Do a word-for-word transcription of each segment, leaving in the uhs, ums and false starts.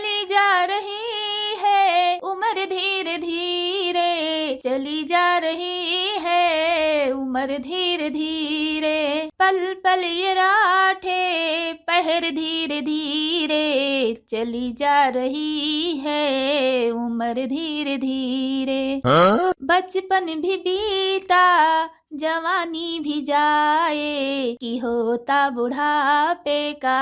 चली जा रही है उम्र धीरे धीरे, चली जा रही है उम्र धीरे धीरे, पल पल ये राठे पहर धीरे धीरे, चली जा रही है उम्र धीरे धीरे। हाँ? बचपन भी बीता, जवानी भी जाए, कि होता बुढ़ापे का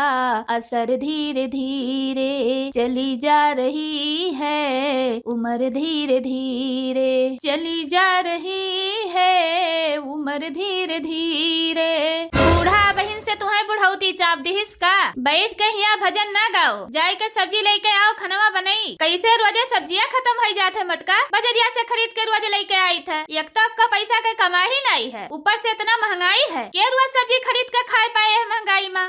असर धीरे धीरे, चली जा रही है उम्र धीरे धीरे, चली जा रही है उम्र धीरे धीरे। बूढ़ा बहिन से तुहैं बुढ़ौती चाप दिहिस का? बैठ के हियाँ भजन ना गाओ, जाए के सब्जी लेके आओ, खनवा बनई। कैसे रोजे सब्जिया खतम होइ जात है मोटका, बजरिया से खरीद के रोज लेके आइत है। एक तो का पैसा के कमाही नाई है, ऊपर से इतना महंगाई है, के रोज सब्जी खरीद के खाए पाए है महंगाई मा।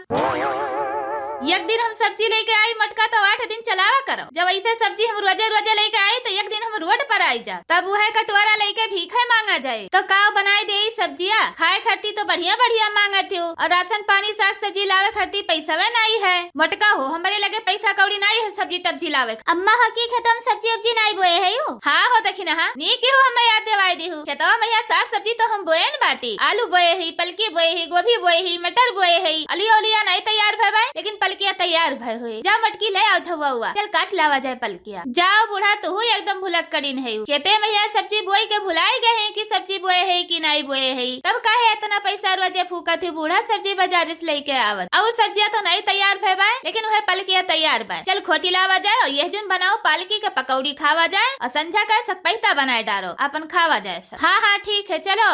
एक दिन हम सब्जी लेके आई मोटका तो आठ दिन चलावा करो। जब ऐसे सब्जी हम रोजे रोजे लेके आई तो एक दिन हम रोड पर आई जा, तब वह कटोरा लेके भीखे मांगा जाए। तो का बनाए दे सब्जिया? खाए खातिर तो बढ़िया बढ़िया मांगत हो, और राशन पानी साग सब्जी लावे खातिर पैसवे नाई है। मोटका हो, हमरे लगे पैसा कौड़ी नाई है सब्जी तब्जी लावे। अम्मा हो की खेतवा मा सब्जी उब्जी नाई बोए है यू? हाँ हो, देखी ना, हाँ, नीक हो हमें याद दिवाई दिहु। खेतवा मा यहाँ साग सब्जी तो हम बोए न बाटी, आलू बोए ही, पलकी बोए ही, गोभी बोए ही, मटर बोए ही, अलिया उलिया नाई तैयार भय बाय, लेकिन पलकिया तैयार भय हुए। जा मोटकी ले आओ झौवा उवा, चल काट लावा जाए पलकिया। जाओ बूढ़ा, तुहू एकदम भुलक्कड़िन है। खेते मा यहाँ सब्जी बोई के भुलाई गए हैं कि सब्जी बोए है कि नाई बोए है, तब काहे इतना पैसा रोजे फूकत ही बूढ़ा सब्जी बाजार से लेके आवत। और सब्जिया तो नाई तैयार भय बाय, लेकिन वह पलकिया तैयार बाय। चल खोटी लावा जाए और यह जुन बनाओ पालकी के पकौड़ी खावा जाए और संझा का सकपहिता बनाए डारो, अपन खावा जाए सब। हाँ, हाँ, ठीक है, चलो।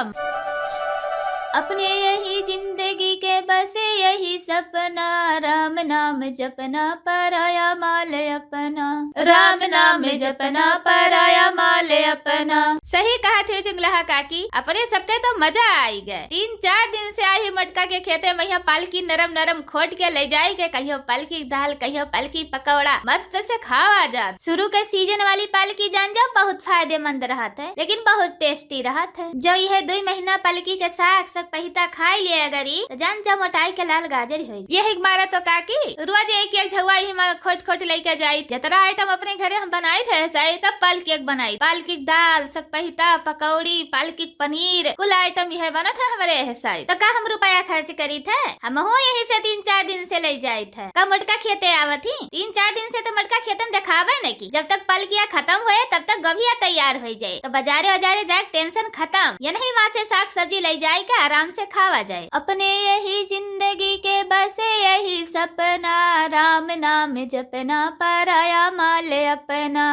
अपने यही जिंदगी के बस यही सपना, राम नाम जपना, पराया माल अपना। राम नाम जपना, पराया माल अपना। सही कहत है चुंगलहा काकी, अपने सबके तो मजा आई गए। तीन चार दिन से आई मोटका के खेते मा यहाँ पालकी नरम नरम खोट के ले जाए के, कहियो पालकी दाल, कहियो पालकी पकौड़ा, मस्त से खावा जात। शुरू के सीजन वाली पालकी जान जाओ बहुत फायदेमंद रहत है, लेकिन बहुत टेस्टी रहत है। जो यह दुई महीना पालकी के साग सकपहिता खाई लिए अगर ई, तो जान जाओ मोटाई के लाल गाजर होई। यही मारा तो काकी रोज एक एक झौवा ही मा खोट खोट लेके जाई। जितना आइटम अपने घरे हम बनाई थे साई, तब पालकी एक बनाई, पालकी दाल, सकपहिता, पकौड़ी, पालकी पनीर, कुल आइटम यह बनत है हमरे यह साई। तो का हम रुपया खर्च करी थे? हमहू यही से तीन चार दिन से ले जाई थे। का मोटका खेते आवत ही? तीन चार दिन से तो मोटका खेते मा देखावे नहीं की। जब तक पलकिया खतम होए, तब तक गभिया तैयार हो जाए, तो बाजारे बाजारे जाए टेंशन खतम। यनही मा से साग सब्जी ले जाए के आराम से खावा जाए। अपने यही जिंदगी के बसे यही सपना, राम नाम जपना, पराया माल अपना।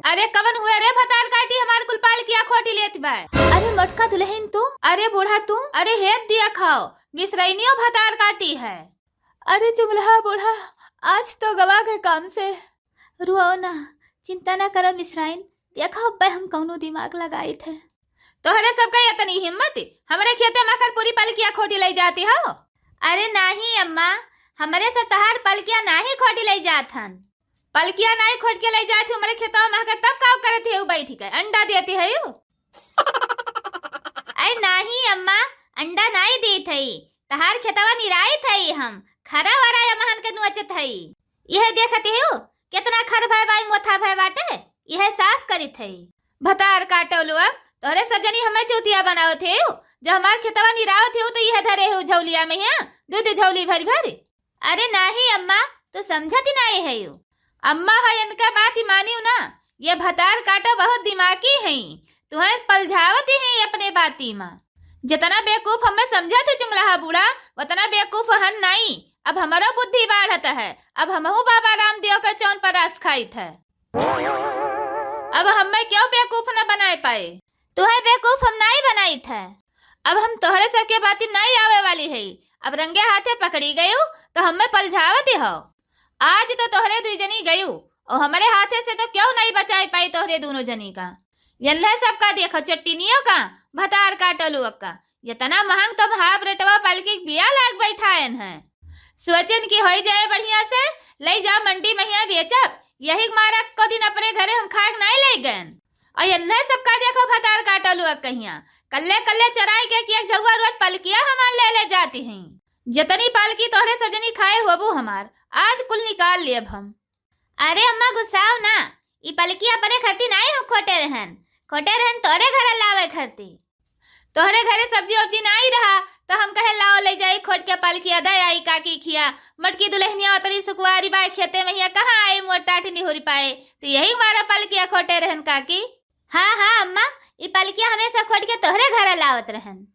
अरे कवन हुए रे भतार काटी, हमार कुल पालकिया खोटी लेत बा। अरे मोटका दुलहिन तू, अरे बूढ़ा तू, अरे हेत दिया खाओ, मिसरैनियो भतार काटी है। अरे चुगलहा बूढ़ा, आज तो गवा गए काम से। रुआओ ना, चिंता ना करो मिसराइन, देखो अब्बे हम कौनो दिमाग लगाई थे। तोहरे सबका इतनी हिम्मत, हमरे खेते मा आकर पूरी पलकिया खोटी ले जाती हो? अरे नाही अम्मा, हमरे सब तहार पलकिया नाही खोटी ले जात हन। पलकिया नाही खोट के ले जात हो हमरे खेतवा मा आकर, तब का करत है बैठ के अंडा देती है यू? अरे नाही अम्मा, अंडा नाही देत हई, तहार खेतवा निराइत हई, हम खरा वरा अमहन के नोचत हई। यह देखत हो कितना खर भय बाई, मोथा भय बाटे, यह साफ करित हई। भतार काटो लोग, तोहरे सब जनी हमें चूतिया बनावत हो, जो हमार खेतवा निरावत हो तो यह धरे हो झौलिया मा यहाँ दू दू झौली भरी भरी। अरे नाही अम्मा, तू समझत ही नाही है यू। अम्मा है इनका बात ही मानियो ना, ये भतार काटा बहुत दिमागी हैं, तुहैं पलझावत ही हैं अपने बाती मा। जितना बेवकूफ हमें समझत हो चुंगलहा बूढ़ा, उतना बेवकूफ हन नाई। अब हमरो बुद्धि बाढ़त है, अब हमहू बाबा रामदेव के चौन पर रास खाइत है। अब हमें क्यों बेवकूफ न बनाए पाए? तुहैं बेवकूफ हम नाई बनाइत है। अब हम तोहरे सबके बाती नाई आवे वाली है। अब रंगे हाथे पकड़ी गयू तो हमें पलझावत ही हो। आज तो तोहरे दुई जनी गयू और हमरे हाथे से तो क्यों नाई बचाए पाई तोहरे दोनों जनी का। यल्हे सबका देखो चट्टिनियों का, भतार काटो लोग का। जितना महंग तुम हाफ रेटवा पलकी के बिया लाग बैठायन है। सोचन की होई जाए बढ़िया से, ले जा मंडी मा यहाँ बेचब। यही मारा को दिन अपने घरे हम खाए के नाई ले गयन। और यल्हे सबका देखो भतार काटो लोग कहिया। कल्ले कल्ले चराई के कि एक झौवा रोज पलकिया हमार ले ले जाती हैं। जतनी पालकी तोहरे सब जनी खाए होबू हमार, आज कुल निकाल लेब हम। अरे अम्मा, गुस्साओ ना, ई पलकिया अपने खरती नाई हम खोटे रहन, खोटे रहन तोरे घरे लावे खरती। तोहरे घरे सब्जी उब्जी नाई रहा, तो हम कहे लाओ ले जाई खोट के पलकिया दे आई काकी खिया। मोटकी दुलहिनिया ओतरी सुकुवारी बाय खेते में हिया, कहाँ आई मोट टाट निहुरी पाए, तो यही मारा पलकिया खोटे रहन काकी। हाँ, हाँ अम्मा, ई पलकिया हमेशा खोट के तोहरे घरे लावत रहन।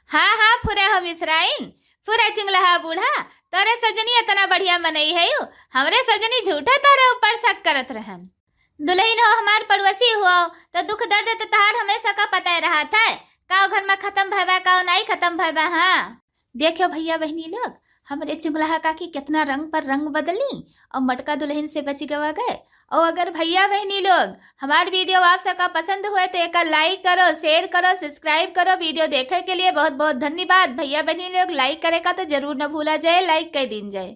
हाँ, हाँ, फुरे हो मिसराइन, फुरे चुंगलहा बूढ़ा, तोरे सजनी इतना बढ़िया मनई है यू, हमरे सजनी झूठे तोरे ऊपर शक करत रहन। दुलहिन हो हमार पड़ोसी हो, तो दुख दर्द तो तहार हमेशा का पता रहत है, काव घर में खत्म भय बा, काव नाई खत्म भय बा। हाँ। देखियो भैया बहिनी लोग, हमरे चुगलहा काकी कितना रंग पर रंग बदली और मटका दुलहिन से बच गवा गए। और अगर भैया बहिनी लोग हमार video आप सबका पसंद हुए तो एका like करो, share करो, subscribe करो। Video देखे के लिए बहुत बहुत धन्यवाद। भैया बहिनी लोग like करे का तो जरूर न भूला जाए, like कर दीन जाए।